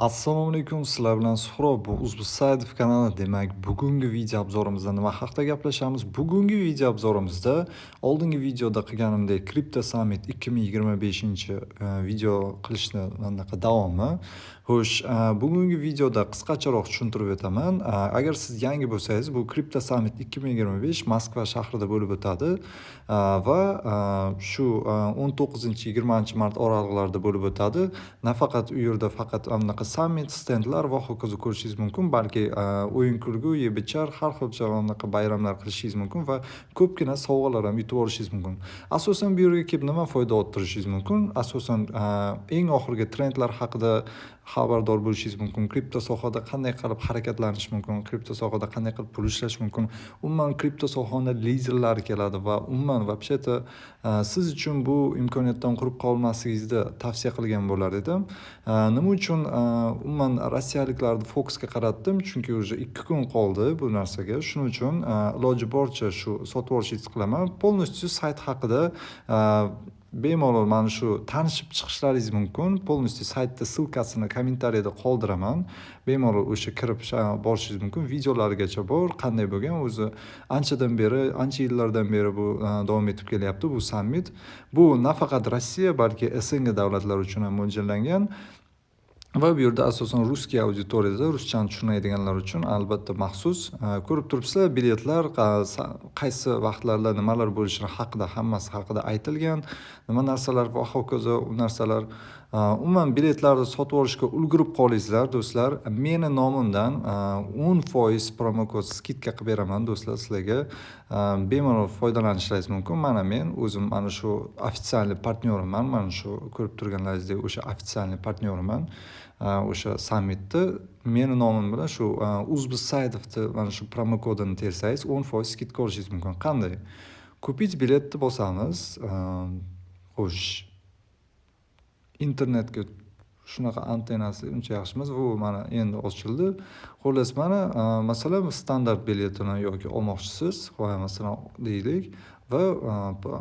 Assalomu alaykum, sizlar bilan Suhrob, bu Uzbek kanali. Demak, bugungi video обзор imizda nima haqida gaplashamiz? Bugungi video обзор imizda oldingi videoda qilganimdek Crypto Summit 2025 video qilishni anaqa davomi. Xo'sh, bugungi videoda qisqacharoq tushuntirib o'taman. Agar siz yangi bo'lsangiz, bu Crypto Summit 2025 Moskva shahrida bo'lib o'tadi va shu 19-20 mart oraliqlarida bo'lib o'tadi. Nafaqat u yerda faqat anaqa sammit, stendlar va hokazo ko'rishingiz mumkin, balki o'yin kulgu, yeb ichar, har xil anaqa bayramlar qilishingiz mumkin va ko'pgina sovg'alar ham yutib olishingiz mumkin. Asosan bu yerga kelib nima foyda orttirishingiz mumkin? Asosan eng oxirgi trendlar haqida xabardor bo'lishingiz mumkin. Kripto sohada qanday qilib harakatlanish mumkin, kripto sohada qanday qilib pul ishlash mumkin. Umuman, kripto sohani liderlari keladi va umuman, вообще-то, siz uchun bu imkoniyatdan quruq qolmasligingizni tavsiya qilgan bo'lar edim. Nima uchun umuman rossiyaliklarni fokusga qaratdim? Chunki уже 2 kun qoldi bu narsaga. Shuning uchun iloji boricha shu sotib olishingizni qilaman. Полностью sayt haqida bemalol mana shu tanishib chiqishlaringiz mumkin. Полностью saytni ссылка sini kommentariyada qoldiraman. Bemalol o'sha kirib borishingiz mumkin. Videolarigacha bor, qanday bo'lgan o'zi, anchadan beri, ancha yillardan beri bu davom etib kelyapti bu sammit. Bu nafaqat Rossiya, balki СНГ davlatlari uchun ham mo'ljallangan. Va bu yerda asosan русский auditoriyada, ruschani tushunadiganlar uchun albatta maxsus. Ko'rib turibsizlar, biletlar qaysi vaqtlarda nimalar bo'lishini haqida, hammasi haqida aytilgan. Nima narsalar va hokazo u narsalar. Umuman, biletlarni sotib olishga ulgurib qolingizlar, do'stlar. Meni nomimdan 10% promokod скидка qilib beraman, do'stlar, sizlarga. Bemalol foydalanishlaringiz mumkin. Mana men o'zim mana shu официальный партнёр iman. Mana shu ko'rib turganlaringizdek o'sha официальный партнёр iman. O'sha sammitni meni nomim bilan shu Uzbek mana shu promokodini tersangiz, 10% скидка olishingiz mumkin. Qanday? "Купить билет" ni bosamiz. Xo'sh. Internetga shunaqa antennasi uncha yaxshi emas. Bu mana endi ochildi. Xullas, mana, masalan, standart biletini yoki olmoqchisiz, masalan, deylik va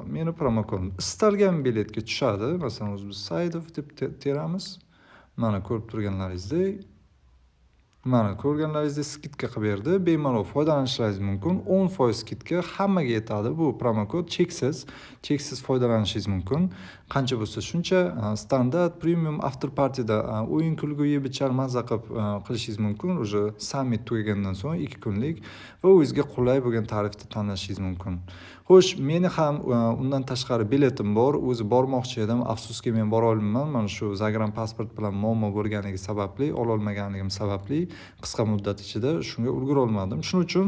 meni promokodim istalgan biletga tushadi. Masalan, Uzbek deb teramiz. Mana, ko'rib turganlaringizdek, mana, ko'rganlaringizdek скидка qilib berdi. Bemalol foydalanishlaringiz mumkin. 10% скидка hammaga yetadi. Bu promokod cheksiz, cheksiz foydalanishingiz mumkin. Qancha bo'lsa shuncha standart, premium, after partyda o'yin kulgu, yeb ichar, mazza qilib qilishingiz mumkin. Уже sammit tugagandan so'ng 2 kunlik va o'zingizga qulay bo'lgan tarifda tanlashingiz mumkin. Xo'sh, meni ham undan tashqari biletim bor. O'zi bormoqchi edim. Afsuski, men bora olmayman. Mana shu загранпаспорт bilan muammo bo'lganligi sababli, ololmaganligim sababli qisqa muddat ichida shunga ulgura olmadim. Shuning uchun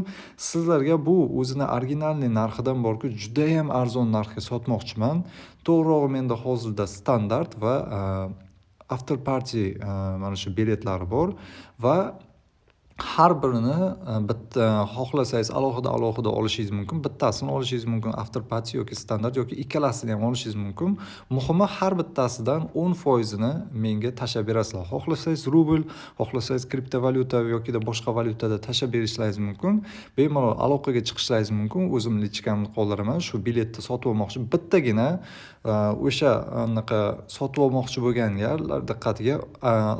sizlarga bu o'zini оригинальный narxidan borku judayam arzon narxga sotmoqchiman. To'g'rirog'i, menda hozirda standart va after party mana shu biletlari bor va har birini bitta xohlasangiz alohida alohida olishingiz mumkin, bittasini olishingiz mumkin, after party yoki standart yoki ikkalasini ham olishingiz mumkin. Muhimi, har bittasidan 10 foizini menga tashlab berasizlar. Xohlasangiz rubl, xohlasangiz kriptovalyuta yokida boshqa valyutada tashlab berishlaringiz mumkin. Bemalol aloqaga chiqishlaringiz mumkin. O'zim личка mni qoldiraman. Shu biletni sotib olmoqchi, bittagina o'sha anaqa sotib olmoqchi bo'lganlar diqqatiga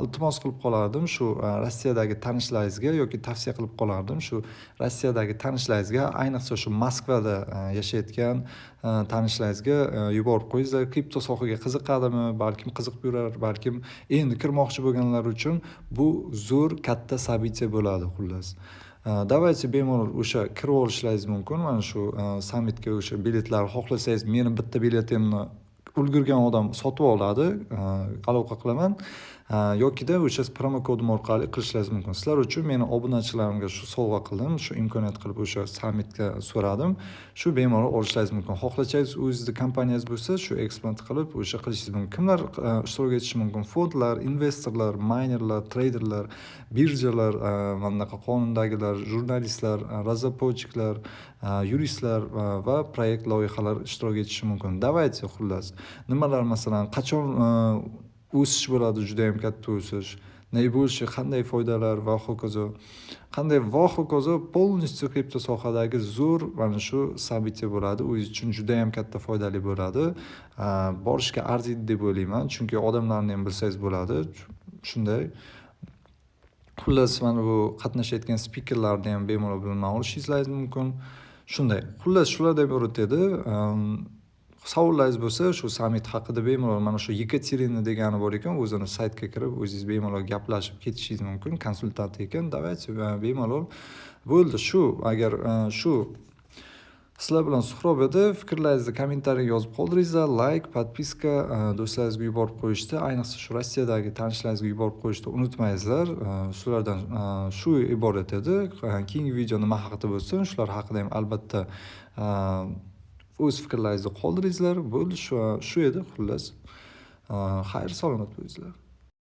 iltimos qilib qolardim, shu Rossiyadagi tanishlaringizga yoki tavsiya qilib qolardim, shu Rossiyadagi tanishlaringizga, ayniqsa shu Moskvada yashayotgan tanishlaringizga yuborib qo'yingizlar. Kripto sohaga qiziqadimi, balkim qiziqib yurar, balkim endi kirmoqchi bo'lganlar uchun bu zo'r, katta событие bo'ladi. Xullas, давайте, bemalol o'sha kirib olishlaringiz mumkin mana shu sammitga. O'sha biletlarni xohlasangiz, meni bitta biletimni ulgurgan odam sotib oladi, aloqa qilaman yokida o'sha promokodim orqali qilishlaringiz mumkin. Sizlar uchun, meni obunachilarimga shu sovg'a qildim, shu imkoniyat qilib o'sha sammitga so'radim. Shu bemalol olishlaringiz mumkin. Xohlasangiz, o'zizni kompaniyangiz bo'lsa, shu eksport qilib o'sha qilishingiz mumkin. Kimlar ishtirok etishi mumkin? Fondlar, investorlar, maynerlar, treyderlar, birjalar, mana bunaqa qonundagilar, jurnalistlar, разработчик lar, yuristlar va proyekt, loyihalar ishtirok etishi mumkin. Давайте, xullas, nimalar, masalan, qachon o'sish bo'ladi, judayam katta o'sish, наибольший, qanday foydalar va hokazo, qanday va hokazo. Полностью kripto sohadagi zo'r mana shu событие bo'ladi, o'zingiz uchun judayam katta foydali bo'ladi. Borishga arziydi deb o'ylayman, chunki odamlarni ham bilsangiz bo'ladi shunday. Xullas, mana bu qatnashayotgan spikerlarni ham bemalol bilimdan olishingiz mumkin. Shunday. Xullas, shulardan iborat edi. Savollaringiz bo'lsa, shu sammit haqida bemalol mana shu Yekaterina degani bor ekan, o'zini saytga kirib, o'zingiz bemalol gaplashib ketishingiz mumkin. Konsultant ekan. Давайте, bemalol. Bo'ldi shu. Agar shu sizlar bilan Suhrob edi. Fikrlaringizni kommentariy yozib qoldiringizlar. Layk, подписка, do'stlaringizga yuborib qo'yishni, ayniqsa shu Rossiyadagi tanishlaringizga yuborib qo'yishni unutmaysizlar. Shulardan shu iborat edi. Keyingi video nima haqida bo'lsin, shular haqida ham albatta o'z fikrlaringizni qoldiringizlar. Bo'ldi, shu edi xullas. Xayr, salomat bo'linglar.